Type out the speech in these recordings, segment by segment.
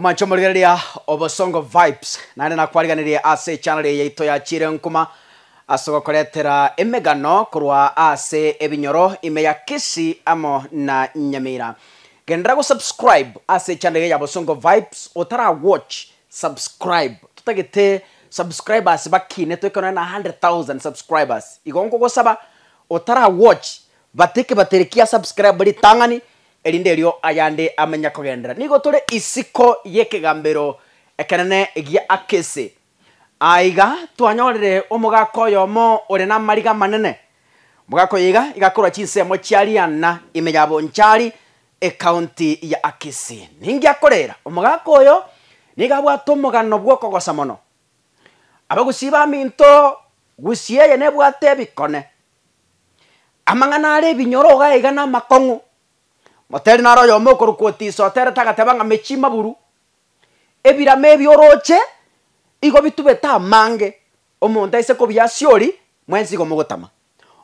Omanchomorigereria Obosongo Vibes nane nakwariganirie ase channel yaito ya Chire Nkuma ase gokoretera emegano korwa ase ebinyoro ime ya Kisii amo na Nyamira. Gendera go subscribe ase channel ya Bosongo Vibes, otara watch subscribe. Tutagete subscribers bakine twekona na 100,000 subscribers. Igongo gosaba otara watch bateke baterekia subscribe ritangani erinde rio ayande amenya kogendera. Nigo tore isiko yekegambero ekenene egia akese. Aiga twanyorere omogako yomo ore na mariga manene. Mogako yiga igakora chinsemo chiariana ime ya Bonchari e county ya Akisi. Ningi akorera omogako oyo nigabwata omogano bwokogosa mono. Abagusiba minto gusieye nebwate ebikone. Amang'ana are ebinyoro gaiga na makong'u. Moteri naro yomo okorukotiso otere tagateba ng'a mechi maburu. Ebirama ebioroche igo bitubete amange omonto aise kobiasiori mwensi igo mogotama.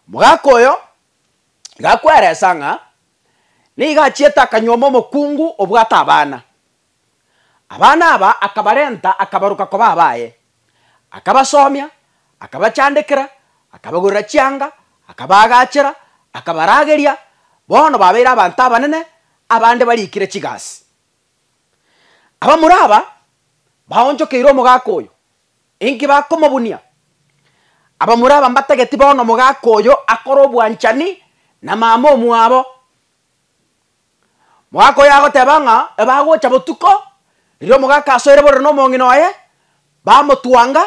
Omogaka oyo gakweresa ng'a nigo achiete akanyuoma omokungu obwate abana. Abana aba akabarenta akabaruka koba abaye. Akabasomia, akabachandekera, akabagurira chianga, akabagachera, akabarageria. Bono babeire abanto abanene abande barikire chigasi. Abamura aba baonchokeire omogaka oyo inki bakomobunia. Abamura aba mbatageti bono omogaka oyo akore obwanchani na mama omwabo. Mogaka oyo agoteba ng'a ebagocha botuko riria omogaka asoire bororo na omong'ina oye bamotwanga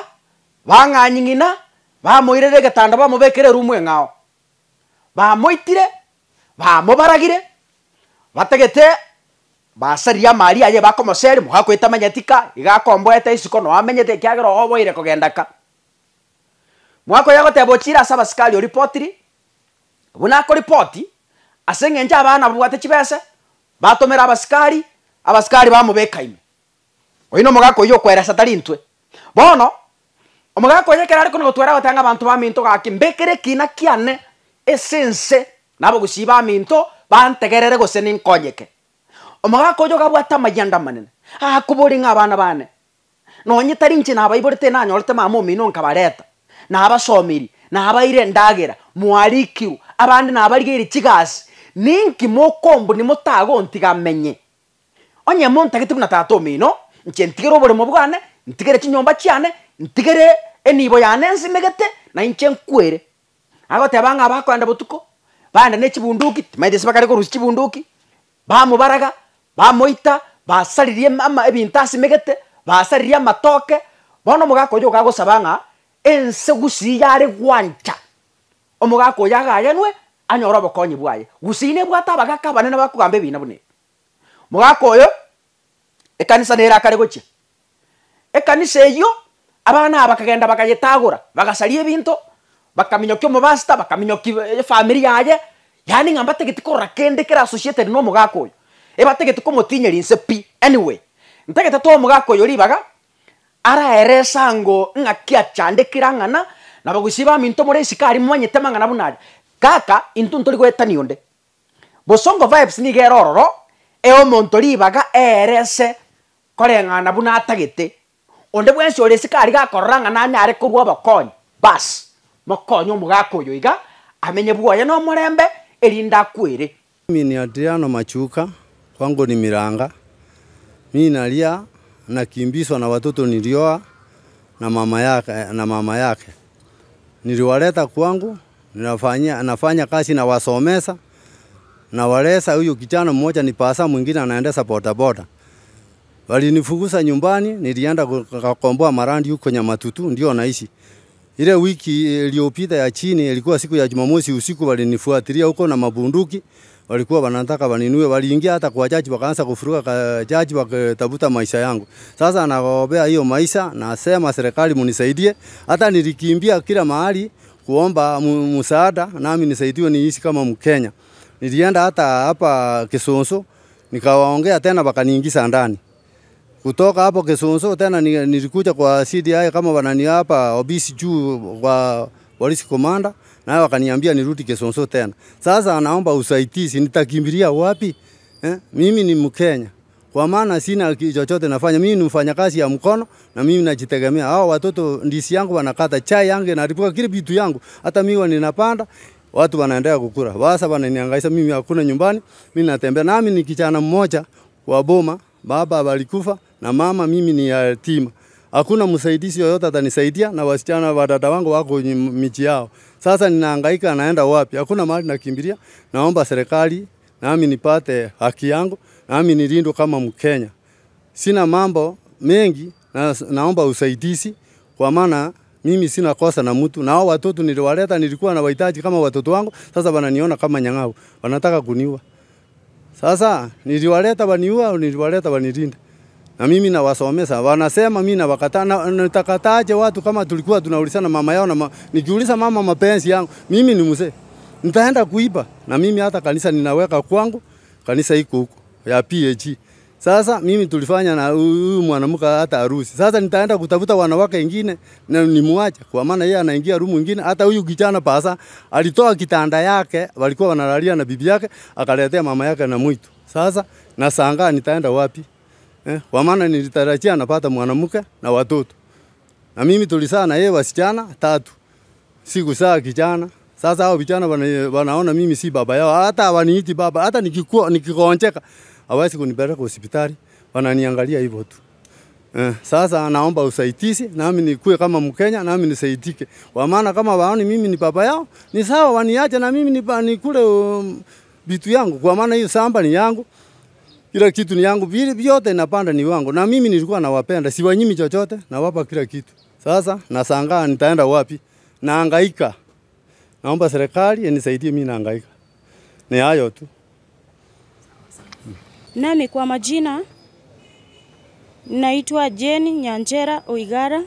bang'anying'ina bamoirere egetanda bamobekere erumu eng'ao. Bamoitire bamobaragire bategete basaria amari aye bakomoseri mogaka oyo tamanyeti ka iga akomboete isiko no amenyete ekiagera oboire kogenda ka. Mogaka oyo agoteba ochire ase abasikari oripotiri buna akoripoti ase eng'encho abana babwate chibese batomera abasikari, abasikari bamobeka ime. Oyo no omogaka oyo okweresa tari intwe. Bono omogaka oyo ekero are konogotwera agoteba ng'a abanto baminto gaki mbekere ekina kiane ase ense nabogusiba aminto bantegerere gose ninkonyeke. Omogaka oyo gabwate amayanda amanene akobori ng'a abana bane nonye tari inche nabaiborete nanyorete mama omino nkabareta nabasomiri nabaire endagera mwarikiru abande nabarigeire chigasi ninki mokombo nimotagontiga menye. Onye montagete buna tata omino inche ntigere oboremo bwane ntigere chinyomba chiane ntigere enibo yane nsimegete na inche nkwere. Agoteba ng'a bakoenda botuko baenda ne chibunduki timaete bakare korusia chibunduki bamobaraga bamoita basaririe ama ebinto asimegete basaririe amatoke. Bono omogaka oyo gagosaba ng'a ense gusii yare gwancha omogaka oyo agayanwe anyore obokonyi bwaye. Gusii nebwate abagaka abanene bakogamba ebina buna ebi. Omogaka oyo ekanisa nere akare gochia ekanisa eyio abana aba bakagenda bakayetagora bagasaria ebinto bakaminyokia omobasta bakaminyokia efamiri yaye yaani ng'a mbatagete korora kende kera associated na omogaka oyo ebatagete komotinyeri inse pi. Anyway ntagete toa omogaka oyo ribaga araeresa ngo ng'aki achandekire ng'ana nabagusiba aminto more isikari momanyete mang'ana buna aria. Kaka intwe ntori goetania onde. Bosongo Vibes niga ere ororo eomonto ribaga eerese koreng'ana buna atagete. Onde bwensi ore isikari gakorora ng'a nanyare korwa obokonyi bas mokonyi omogaka oyo iga amenye bwoye na omorembe erinde akwere. Mimi ni Adriano Machuka, kwangu ni Miranga. Mimi nalia nakimbizwa na watoto nilioa na mama yake, na mama yake. Niliwaleta kwangu, nafanya kazi na wasomesa na walesa. Huyu kijana mmoja ni pasa, mwingine anaendesha boda boda. Walinifukuza nyumbani, nilienda kukomboa marandi huko Nyamatutu, ndio naishi. Ile wiki iliyopita ya chini ilikuwa siku ya Jumamosi usiku, walinifuatilia huko na mabunduki, walikuwa wanataka waninue, waliingia hata kwa jaji wakaanza kufuruka kwa jaji wakitafuta maisha yangu. Sasa naombea hiyo maisha, nasema serikali munisaidie. Hata nilikimbia kila mahali kuomba msaada nami nisaidiwe niishi kama Mkenya. Nilienda hata hapa Kisonso nikawaongea tena wakaniingiza ndani. Kutoka hapo Kisonso tena nilikuja kwa CDI kama wananiapa obisi juu kwa polisi commander, na wakaniambia nirudi Kisonso tena. Sasa naomba usaidizi, nitakimbilia wapi? Mimi ni Mkenya. Kwa maana sina chochote nafanya. Mimi ni mfanyakazi ya mkono na mimi najitegemea. Hao watoto ndisi yangu wanakata, chai yangu inaripuka, kile vitu yangu. Hata miwa ninapanda, watu wanaendelea kukula. Wasa wananihangaisha mimi, hakuna nyumbani, mimi natembea. Nami ni kijana mmoja wa boma, baba walikufa na mama, mimi ni yatima. Hakuna msaidizi yoyote atanisaidia, na wasichana wa dada wangu wako miji yao. Sasa ninahangaika, naenda wapi? Hakuna mahali nakimbilia. Naomba serikali nami nipate haki yangu, nami nilindwe kama Mkenya. Sina mambo mengi, na naomba usaidizi kwa maana mimi sina kosa na mtu. Na hao watoto niliwaleta, nilikuwa na wahitaji kama watoto wangu, sasa wananiona kama nyang'au, wanataka kuniua. Sasa niliwaleta waniua, niliwaleta wanilinde. Na mimi nawasomesa, wanasema mimi nawakataa. Nitakataaje watu kama tulikuwa tunaulizana mama yao na nikiuliza mama mapenzi yangu, mimi ni mzee. Nitaenda kuiba. Na mimi hata kanisa ninaweka kwangu, kanisa iko huko ya PAG. Sasa mimi tulifanya na huyu mwanamke hata harusi. Sasa nitaenda kutafuta wanawake wengine na nimuache, kwa maana yeye anaingia room nyingine. Hata huyu kijana pasa alitoa kitanda yake, walikuwa wanalalia na bibi yake, akaletea mama yake na mwitu. Sasa nashangaa nitaenda wapi? Kwa maana nilitarajia napata mwanamke na watoto. Na mimi tulizaa na yeye wasichana 3. Sikuzaa kijana. Sasa hao vijana wanaona mimi si baba yao, hata hawaniiti baba, hata nikikua nikigonjeka hawezi kunipeleka hospitali, wananiangalia hivyo tu. Sasa naomba usaidizi, nami nikue kama Mkenya, nami nisaidike. Kwa maana kama waoni mimi ni baba yao, ni sawa waniache na mimi nikule vitu yangu, kwa maana hiyo shamba ni yangu. Kila kitu ni yangu, vile vyote napanda ni wangu. Na mimi nilikuwa nawapenda, siwanyimi chochote, nawapa kila kitu. Sasa nashangaa nitaenda wapi? Nahangaika. Naomba serikali inisaidie, mimi nahangaika. Ni hayo tu. Nami kwa majina naitwa Jane Nyanjera Oigara.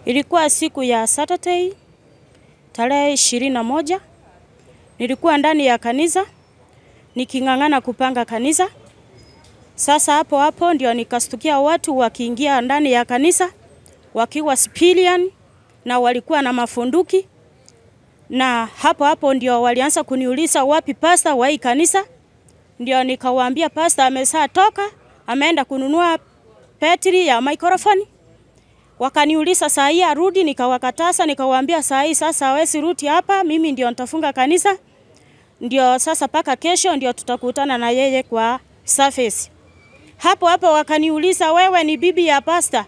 Ilikuwa siku ya Saturday tarehe 21. Nilikuwa ndani ya kanisa niking'ang'ana kupanga kanisa. Sasa hapo hapo ndio nikastukia watu wakiingia ndani ya kanisa wakiwa civilian na walikuwa na mafunduki. Na hapo hapo ndio walianza kuniuliza wapi pastor wa hii kanisa. Ndio nikawaambia pastor ameshatoka, ameenda kununua petri ya microphone. Wakaniuliza saa hii arudi, nikawakataza, nikawaambia saa hii sasa hawezi rudi hapa, mimi ndio nitafunga kanisa. Ndio sasa paka kesho ndio tutakutana na yeye kwa surface. Hapo hapo wakaniuliza wewe ni bibi ya pastor.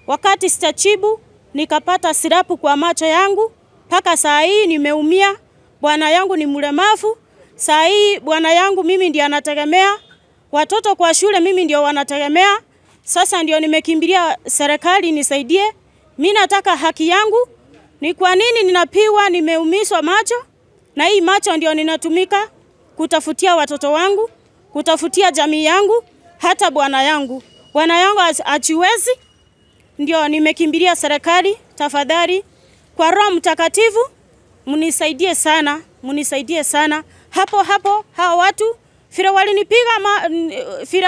Wakati sitachibu nikapata sirapu kwa macho yangu. Paka saa hii nimeumia, bwana yangu ni mlemavu. Saa hii bwana yangu mimi ndiye anategemea, watoto kwa shule mimi ndio wanategemea. Sasa ndio nimekimbilia serikali nisaidie. Mimi nataka haki yangu. Ni kwa nini ninapiwa, nimeumizwa macho? Na hii macho ndio ninatumika kutafutia watoto wangu, kutafutia jamii yangu, hata bwana yangu. Bwana yangu achiwezi. Ndio nimekimbilia serikali, tafadhali kwa Roho Mtakatifu mnisaidie sana, mnisaidie sana. Hapo hapo hao watu fira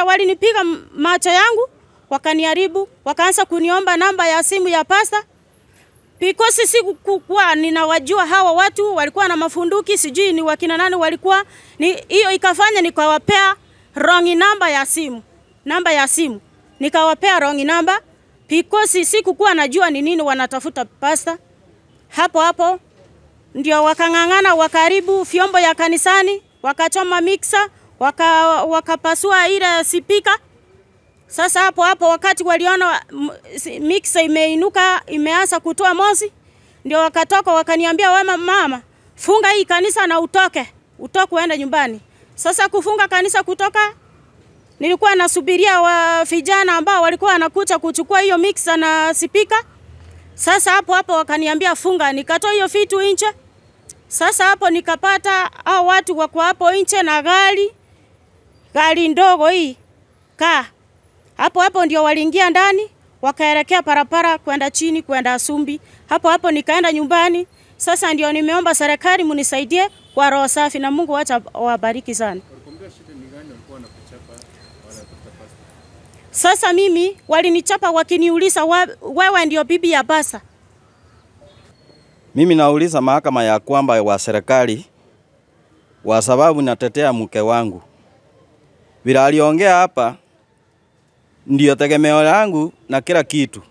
walinipiga macho yangu, wakaniharibu, wakaanza kuniomba namba ya simu ya pasta. Because sikuwa ninawajua hawa watu, walikuwa na mafunduki, sijui ni wakina nani walikuwa. Hiyo ikafanya nikawapea wrong namba ya simu. Namba ya simu. Nikawapea wrong number because sikukuwa najua ni nini wanatafuta pasta. Hapo hapo ndio wakang'ang'ana, wakaribu vyombo ya kanisani, wakachoma mixer, wakapasua ile speaker. Sasa hapo hapo wakati waliona mixer imeinuka, imeanza kutoa moshi, ndio wakatoka wakaniambia wewe mama, funga hii kanisa na utoke, utoke uende nyumbani. Sasa kufunga kanisa kutoka, nilikuwa nasubiria wa vijana ambao walikuwa wanakuja kuchukua hiyo mixer na speaker. Sasa hapo hapo wakaniambia funga, nikatoa hiyo vitu nje. Sasa hapo nikapata hao watu wako hapo nje na gari ndogo hii ka. Hapo hapo ndio waliingia ndani, wakaelekea parapara kwenda chini kwenda Asumbi. Hapo hapo nikaenda nyumbani. Sasa ndio nimeomba serikali mnisaidie kwa roho safi na Mungu acha wabariki sana. Sasa mimi walinichapa wakiniuliza wewe ndio bibi ya basa. Mimi nauliza mahakama ya kwamba wa serikali kwa sababu natetea mke wangu. Vile aliongea hapa ndio tegemeo langu na kila kitu.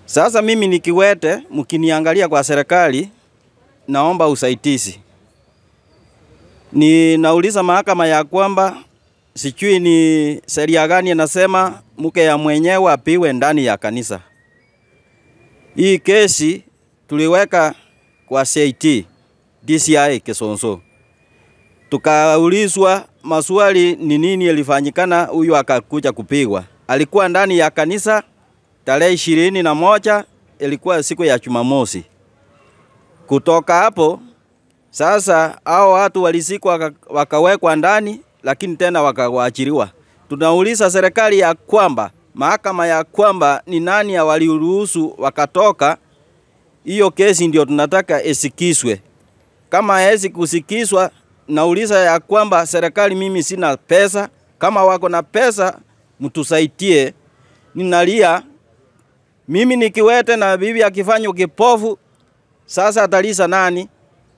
Sasa mimi nikiwete, mkiniangalia kwa serikali, naomba usaidizi. Ninauliza mahakama ya kwamba sijui ni sheria gani inasema mke ya mwenyewe apiwe ndani ya kanisa. Hii kesi tuliweka kwa CIT, DCI Kisonso. Tukaulizwa maswali ni nini ilifanyikana huyu akakuja kupigwa. Alikuwa ndani ya kanisa tarehe 21, ilikuwa siku ya Jumamosi. Kutoka hapo sasa hao watu walisikwa wakawekwa ndani, lakini tena wakaachiliwa. Tunauliza serikali ya kwamba, mahakama ya kwamba ni nani waliruhusu wakatoka. Hiyo kesi ndio tunataka isikizwe. Kama haiwezi kusikizwa, nauliza ya kwamba serikali, mimi sina pesa, kama wako na pesa mtusaidie. Ninalia mimi nikiwete na bibi akifanywa kipofu, sasa atalisa nani?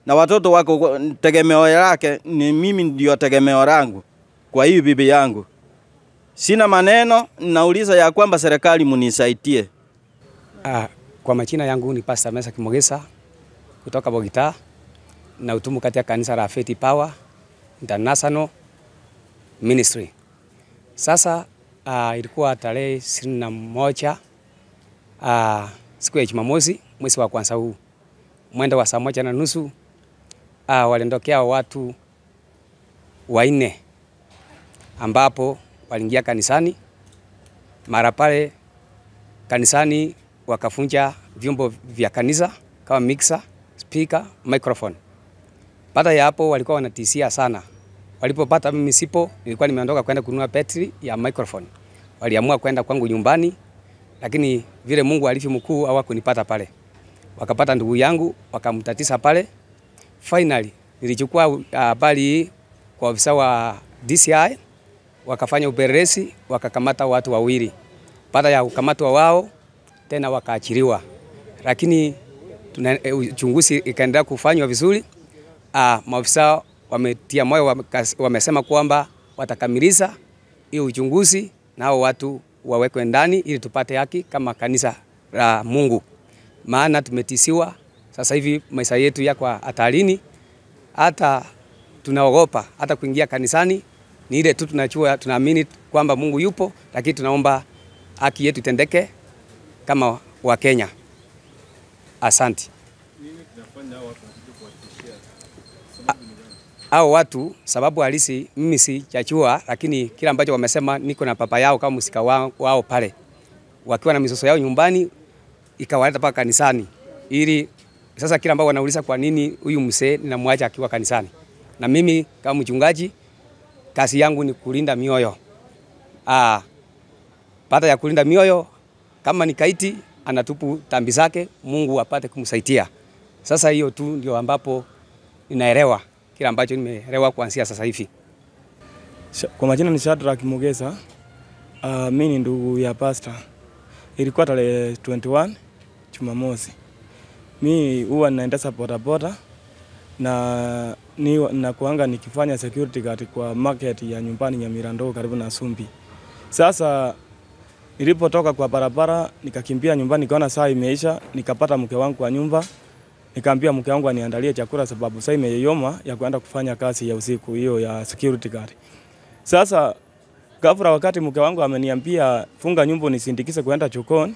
Na watoto wako tegemeo lake ni mimi, ndio tegemeo langu kwa hiyo bibi yangu. Sina maneno, nauliza ya kwamba serikali munisaidie. Kwa majina yangu ni Pastor Mesa Kimogesa kutoka Bogita na utumu katika kanisa la Faith Power International Ministry. Sasa ilikuwa tarehe 21 siku ya Jumamosi mwezi wa kwanza huu, mwendo wa 1:30, walindokea watu wanne ambapo waliingia kanisani. Mara pale kanisani wakafunja vyombo vya kanisa kama mixer, speaker, microphone. Baada ya hapo walikuwa wanatishia sana. Walipopata mimi sipo, nilikuwa nimeondoka kwenda kununua betri ya microphone. Waliamua kwenda kwangu nyumbani, lakini vile Mungu alivyo mkuu hawakunipata pale. Wakapata ndugu yangu, wakamtatisa pale. Finally nilichukua habari kwa ofisa wa DCI, wakafanya upelelezi, wakakamata watu wawili. Baada ya kukamatwa wao tena wakaachiliwa. Lakini uchunguzi ikaendelea kufanywa vizuri. Maafisa wametia moyo, wamesema kwamba watakamilisha hiyo uchunguzi na hao watu wawekwe ndani ili tupate haki kama kanisa la Mungu. Maana tumetisiwa sasa hivi, maisha yetu yako hatarini, hata tunaogopa hata kuingia kanisani. Ni ile tu tunachua, tunaamini kwamba Mungu yupo, lakini tunaomba haki yetu itendeke kama wa Kenya. Asante. Hao watu sababu halisi mimi sijajua, lakini kila ambacho wamesema niko na papa yao kama msika wao pale. Wakiwa na mizozo yao nyumbani ikawaleta paka kanisani. Ili sasa kila ambao wanauliza kwa nini huyu mzee ninamwacha akiwa kanisani. Na mimi kama mchungaji kazi yangu ni kulinda mioyo. Baada ya kulinda mioyo, kama ni kaiti anatupu dhambi zake, Mungu apate kumsaidia. Sasa hiyo tu ndio ambapo ninaelewa kila ambacho nimeelewa kuanzia sasa hivi. Kwa majina ni Shadrack Mugesa. Mimi ni ndugu ya pastor. Ilikuwa tarehe 21 Jumamosi. Mimi huwa naendesha boda boda na nakuanga nikifanya security guard kwa market ya nyumbani Nyamira ndogo karibu na Sumbi. Sasa nilipotoka kwa barabara nikakimbia nyumbani, nikaona saa imeisha, nikapata mke wangu kwa nyumba. Nikaambia mke wangu aniandalie chakula sababu saa imeyoma ya kuenda kufanya kazi ya usiku hiyo ya security guard. Sasa ghafla wakati mke wangu ameniambia funga nyumba nisindikize kuenda chokoni.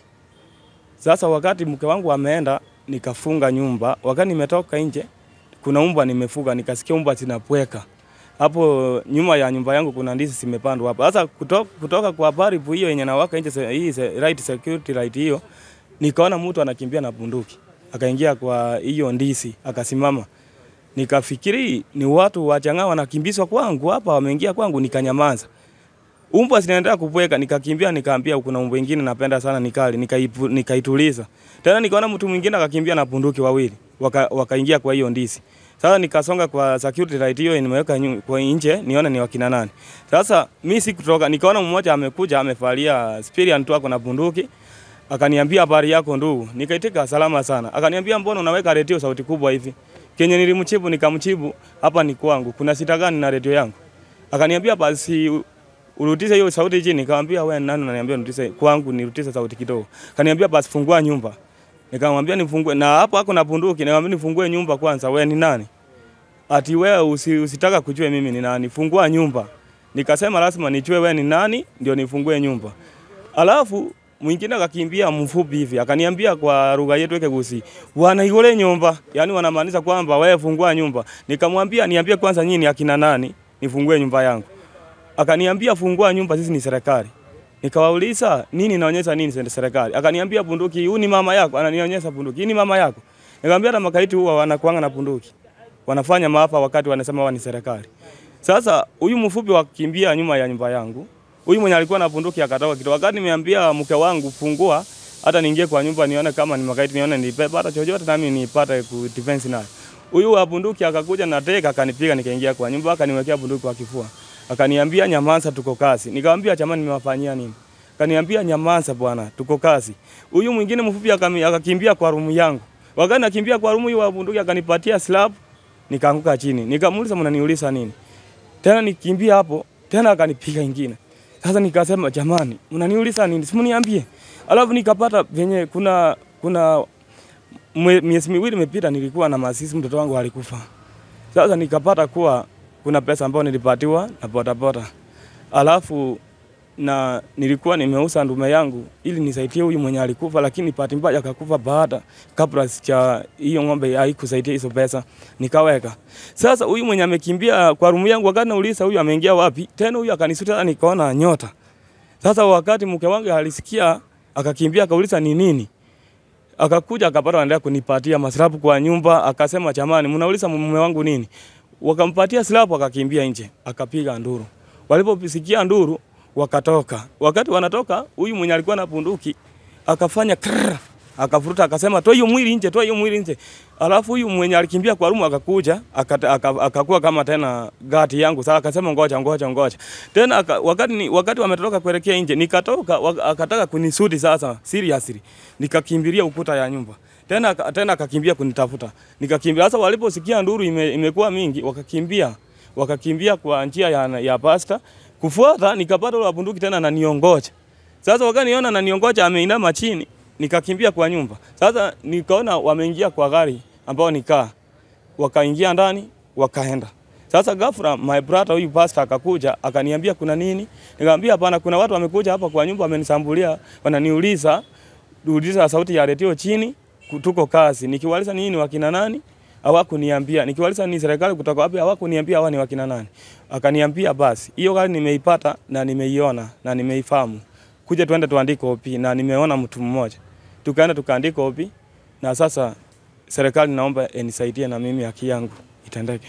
Sasa wakati mke wangu ameenda nikafunga nyumba, wakati nimetoka nje kuna mbwa nimefuga, nikasikia mbwa zinapweka. Hapo nyuma ya nyumba yangu kuna ndizi zimepandwa hapo. Sasa kutoka kwa baribu hiyo yenye nawaka nje hii right security light hiyo, nikaona mtu anakimbia na bunduki. Akaingia kwa hiyo ndizi, akasimama. Nikafikiri ni watu wachanga wanakimbizwa kwangu hapa, wameingia kwangu, nikanyamaza. Umbwa zinaendelea kupweka, nikakimbia nikaambia kuna umbwa mwingine napenda sana nikali, nikaituliza. Tena nikaona mtu mwingine akakimbia na bunduki wawili, wakaingia kwa hiyo ndizi. Sasa nikasonga kwa security light hiyo nimeweka kwa nje nione ni wakina nani. Sasa mimi sikutoka, nikaona mmoja amekuja amevalia spear tu ako na bunduki. Akaniambia habari yako ndugu. Nikaitika salama sana. Akaniambia mbona unaweka redio sauti kubwa hivi? Kenye nilimchibu nikamchibu hapa ni kwangu. Kuna sita gani na redio yangu? Akaniambia basi urudishe hiyo sauti chini. Nikamwambia wewe nani unaniambia nirudishe kwangu nirudishe sauti kidogo. Akaniambia basi fungua nyumba. Nikamwambia nifungue, na hapo hako na bunduki. Nikamwambia nifungue nyumba kwanza, wewe ni nani? Ati wewe usitaka kujua mimi ni nani, fungua nyumba. Nikasema lazima nijue wewe ni nani ndio nifungue nyumba. Alafu mwingine akakimbia mfupi hivi, akaniambia kwa lugha yetu Ekegusii, wanaigole nyumba, yani wanamaanisha kwamba wewe fungua nyumba. Nikamwambia niambie kwanza nyinyi akina nani nifungue nyumba yangu. Akaniambia fungua nyumba, sisi ni serikali. Nikawauliza nini inaonyesha nini serikali? Akaniambia bunduki, huyu ni mama yako, ananionyesha bunduki, hii ni mama yako. Nikamwambia hata makaiti huwa wanakuanga na bunduki. Wanafanya maafa wakati wanasema wao ni serikali. Sasa huyu mfupi wakimbia nyuma ya nyumba yangu. Huyu mwenye alikuwa na bunduki akatoka kitu. Wakati nimeambia mke wangu fungua, hata niingie kwa nyumba nione kama ni makaiti, nione nibeba hata chochote nami nipate ku defense nayo. Huyu wa bunduki akakuja na teka akanipiga, nikaingia kwa nyumba, akaniwekea bunduki kwa kifua. Akaniambia nyamaza, tuko kazi. Nikamwambia jamani nimewafanyia nini? Akaniambia nyamaza bwana, tuko kazi. Huyu mwingine mfupi akakimbia kwa rumu yangu. Wakati nakimbia kwa rumu huyu wa bunduki akanipatia slap, nikaanguka chini. Nikamuuliza mnaniuliza nini? Tena nikimbia hapo, tena akanipiga ingine. Sasa nikasema jamani, mnaniuliza nini? Si mniambie. Alafu nikapata venye kuna miezi miwili imepita nilikuwa na masisi, mtoto wangu alikufa. Sasa nikapata kuwa kuna pesa ambayo nilipatiwa na bodaboda. Alafu na nilikuwa nimeuza ndume yangu ili nisaidie huyu mwenye alikufa, lakini bahati mbaya akakufa baada kabla cha hiyo ng'ombe haikusaidia hizo pesa nikaweka. Sasa huyu mwenye amekimbia kwa rumu yangu, wakati nauliza huyu ameingia wapi, tena huyu akanisuta, nikaona nyota. Sasa wakati mke wangu alisikia akakimbia akauliza ni nini. Akakuja akapata anaendelea kunipatia maslapu kwa nyumba, akasema jamani mnauliza mume wangu nini? Wakampatia slapu akakimbia nje, akapiga nduru. Waliposikia nduru wakatoka. Wakati wanatoka huyu mwenye alikuwa na bunduki akafanya krrr, akafuruta akasema toa hiyo mwili nje, toa hiyo mwili nje. Alafu huyu mwenye alikimbia kwa rumu akakuja akakuwa kama tena gati yangu. Sasa akasema ngoja ngoja ngoja. Tena wakati wametoka kuelekea nje nikatoka, akataka kunisudi sasa seriously. Nikakimbilia ukuta ya nyumba. Tena akakimbia kunitafuta. Nikakimbia. Sasa waliposikia nduru imekuwa mingi wakakimbia kwa njia ya pasta. Kufuata nikapata ule bunduki tena na niongoja. Sasa wakati niona na niongoja ameinama chini, nikakimbia kwa nyumba. Sasa nikaona wameingia kwa gari ambao nikaa. Wakaingia ndani, wakaenda. Sasa ghafla my brother huyu pastor akakuja, akaniambia kuna nini? Nikamwambia hapana, kuna watu wamekuja hapa kwa nyumba wamenisambulia, wananiuliza, uliza sauti ya redio chini, tuko kazi. Nikiwauliza nini wakina nani? Hawakuniambia. Nikiwauliza ni serikali kutoka wapi? Hawakuniambia hawa ni wakina nani. Akaniambia basi hiyo gari nimeipata na nimeiona na nimeifahamu. Kuja tuende tuandike OP na nimeona mtu mmoja. Tukaenda tukaandika OP na sasa serikali naomba inisaidie na mimi haki yangu itendeke.